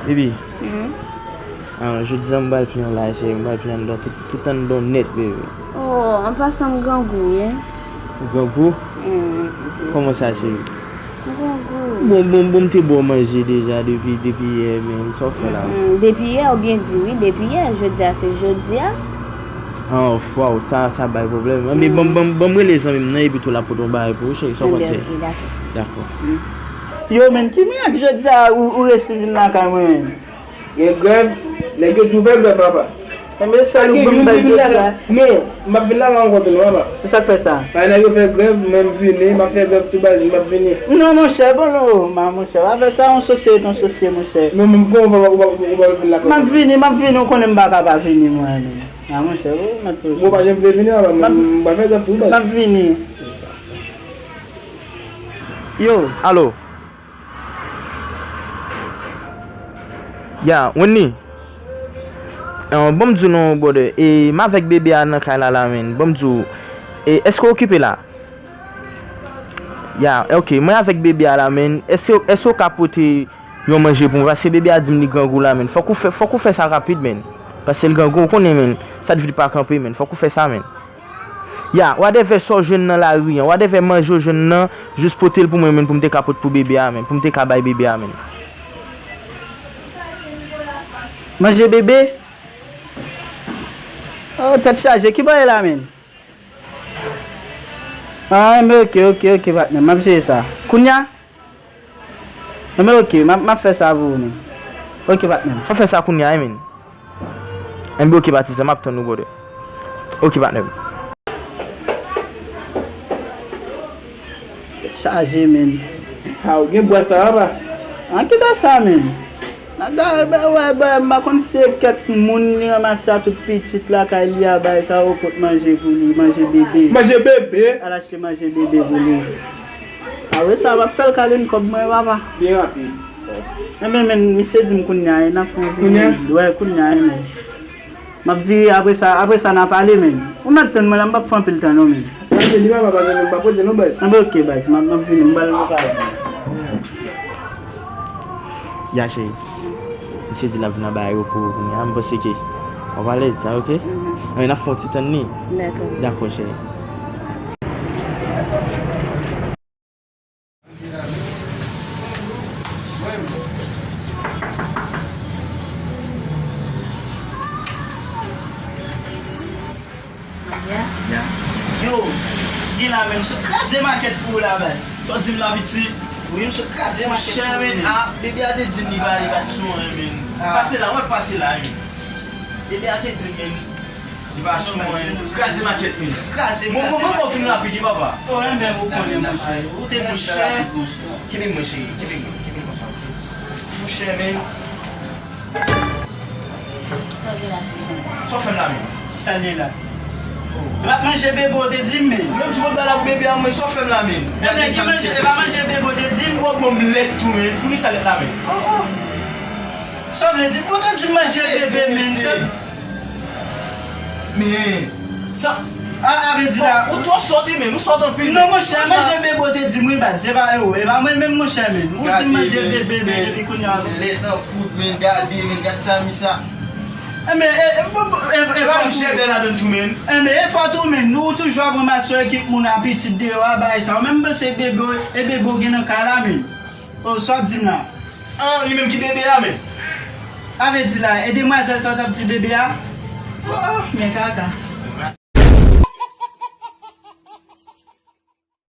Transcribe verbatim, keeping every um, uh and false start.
Baby, ah, jodi a m pral pran la, cheri, m pral pran anndan, tout, tout anndan nèt, baby. Oh, an pasan m grangou, wi. Grangou? Kòman sa, cheri? Grangou. Bon, bon, bon, m te ba w manje deja depi, depi yè, men sa w fè la? Depi yè, ou byen di, wi, depi yè, jodi a se jodi a. Ah, waw, sa, sa bay pwoblèm. Anben, ban m, ban m, ban m rele zanmi m nan, epi tou l ap pote yon bagay pou ou, cheri, sa w panse? Ok, dakò. Dakò. Yo, men, ki mirak jodi a ou, ou resi vin lakay mwen, men? Gen grèv, nèg yo tou fè grèv, papa. Enben, sèl ou ban m bay jodi a. Non, m ap vin lakay ou kote nou, papa. Se sa k fè sa? Ay, nèg yo fè grèv, men m vini, m ap fè grèv tou baz, m ap vini. Non, monchè, bon, non, ma, monchè, pa fè sa, yon sosye, yon sosye, monchè. Non, men kòman ou pa, ou pa, ou pa vin lakay mwen? M ap vini, m ap vini, ou konnen m pa ka pa vini, mwen, men. Ah, monchè, ou mèt fè. Bon, pa janm vle vini, papa, m, m pa fè grèv tou baz. M ap vini. Yo, alo. Ya, Wendy. Eh, ban m di w non, brother. E, m avèk bebe a nan kay la, la, men. Ban m di w. E, èske w okipe la? Ya, ok. Mwen avèk bebe a la, men. Èske, èske w ka pote yon manje pou mwen? Paske bebe a di m li grangou la, men. Fòk ou fè, fòk ou fè sa rapid, men. Paske l grangou, ou konnen, men. Sa di pa kanpe, men. Fòk ou fè sa, men. Ya, whatever sa w jwenn nan lari an, whatever manje w jwenn nan, jis pote l pou mwen, men, pou m te ka pot pou bebe a, men, pou m te ka bay bebe a, men. Manje bebe? Oh, tèt chaje, ki bagay la, men? Ah, men ok, ok, ok, patnè, m ap jere sa. Kounya? Enben, ok, m ap, m ap fè sa pou ou, men. Ok, patnè m. Fò fè sa kounye a, wi, men. Enben, ok, patizan, m ap tann ou, brother. Ok, patnè m. Tèt chaje, men. A, ou gen bwès la, papa? An, ki bwès sa, men? Nèg la, wè, wè, wè, m pa konn si se kèk moun li ranmase a tout pitit lakay li a, bay sa yo pot manje pou li, manje bebe. Manje bebe? Al achte manje bebe pou li. Apre sa, m ap fè l kale m kòb mwen, papa. Byen rapid. Enben, men, misye di m kounye a, e n ap fè yon vini. Kounye a? Wè, kounye a, men. M ap vire, apre sa, apre sa, n a pale, men. Ou mèt tann mwen la, m p ap fè anpil tan, non, men. Sa vle di, papa, pa janm pa pote, non, baz. Enben, ok, baz, m ap, m ap vini, m pral, m pral. Ya, cheri. Misye di l ap vin anba ayewopò kounye a, m panse ke w ap alèz, sa, ok? Enben, n ap fè yon ti tann li. Dakò. Dakò, cheri. Ya. Yo, gen la menm, sot kraze makèt pou ou la, baz. Sa w di m la, pitit? Wi, m sot kraze makèt pou ou, men. Monchè, men, a, bebe a te di m li pa, li pa t sou anyen, men. Pase la, wè, pase la, men. Bebe a te di m, men. Li pa sou mwen. Kraze makèt, men. Kraze, bon, bon, bon, bon, fin rapid, wi, papa. Oh, enben, ou konnen, monchè. Ou te di m fè rapid, monchè. Kenbe mwen, cheri. Kenbe mwen. Kenbe mwen konsa. Monchè, men. Sa w gen la, sisonn? Sa w fè m la, men? Sa l ye la? Ou pa t manje bebe, ou te di m, men. Menm ti bòt bagay la pou bebe a, mwen, sa w fè m la, men? Enben, ki manje, e pa manje bebe, ou te di m? Ou ap ban m lèt tou, men. Poukisa lèt la, men? Oh, oh. Sa w vle di? Ou te di m manje bebe, men. Men, sa, a, a vle di la, ou twò sòt, men, ou sòt anpil, men. Non, monchè, manje bebe, ou te di m, wi, baz, se pa ewo, e pa mwen menm, monchè, men. Ou di m manje bebe, men, epi kounye a. Lèt an poud, men, gade, men, gade sa, mi sa. Enben, e, e, bon, bon, e, e, e pa m chèvè ladann tou, men. Enben, e fòt ou, men, ou toujou ap ranmase ekip moun a pitit deyò a, bagay sa. Ou menm panse bebe, e bebe ou gen nan kay la, men. Oh, sa w ap di m la? An, li menm ki bebe a, men. A vle di la, e demwazèl sa w t ap di bebe a? Oh, oh, men kaka.